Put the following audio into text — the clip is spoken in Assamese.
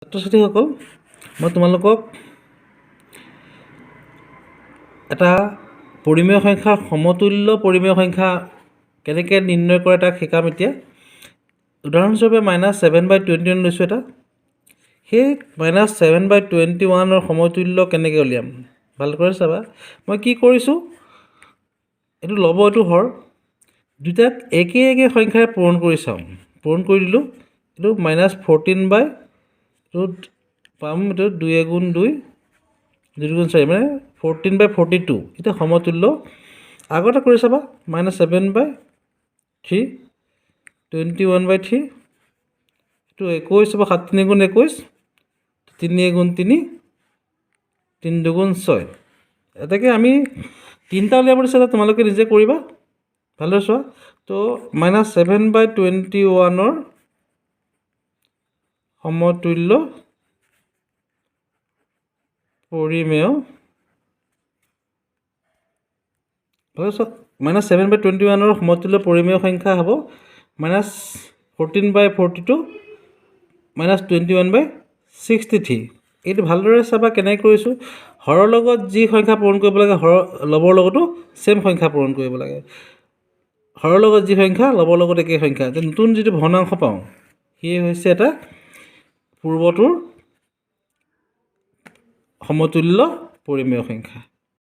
ছাত্ৰ ছাত্ৰীসকল, মই তোমালোকক এটা পৰিমেয় সংখ্যাৰ সমতুল্য পৰিমেয় সংখ্যা কেনেকৈ নিৰ্ণয় কৰে তাক শিকাম এতিয়া। উদাহৰণস্বৰূপে -7/21 লৈছোঁ এটা। সেই -7/21ৰ সমতুল্য কেনেকৈ উলিয়াম ভালকৈ চাবা। মই কি কৰিছোঁ, এইটো ল'ব এইটো হৰ, দুটাক একে একে সংখ্যাৰে পূৰণ কৰি চাওঁ। পূৰণ কৰি দিলোঁ, এইটো -14 বাই এইটো পাম, এইটো দুই এগুণ দুই, দুই দুগুণ চাৰি, মানে 14/42। এতিয়া সমতুল্য আগতে কৰি চাবা, -7/3, 21/3, এইটো একৈছ হ'ব, সাত তিনি গুণ একৈছ, তিনি এগুণ তিনি, তিনি দুগুণ ছয়। এতেকে আমি তিনিটা উলিয়াব দিছে, তোমালোকে নিজে কৰিবা, ভালদৰে চোৱা। তো -7/21ৰ সমতুল্য পৰিমেয়, ভালদৰে চোৱা, -7/21ৰ সমতুল্য পৰিমেয় সংখ্যা হ'ব -14/42 -21/63। এইটো ভালদৰে চাবা কেনেকৈ কৰিছোঁ। হৰৰ লগত যি সংখ্যা পূৰণ কৰিব লাগে, হৰ লবৰ লগতো ছেম সংখ্যা পূৰণ কৰিব লাগে। হৰৰ লগত যি সংখ্যা, লবৰ লগত একে সংখ্যা। এতিয়া নতুন যিটো ভগ্নাংশ পাওঁ সিয়ে হৈছে এটা পূৰ্বটোৰ সমতুল্য পৰিমেয় সংখ্যা।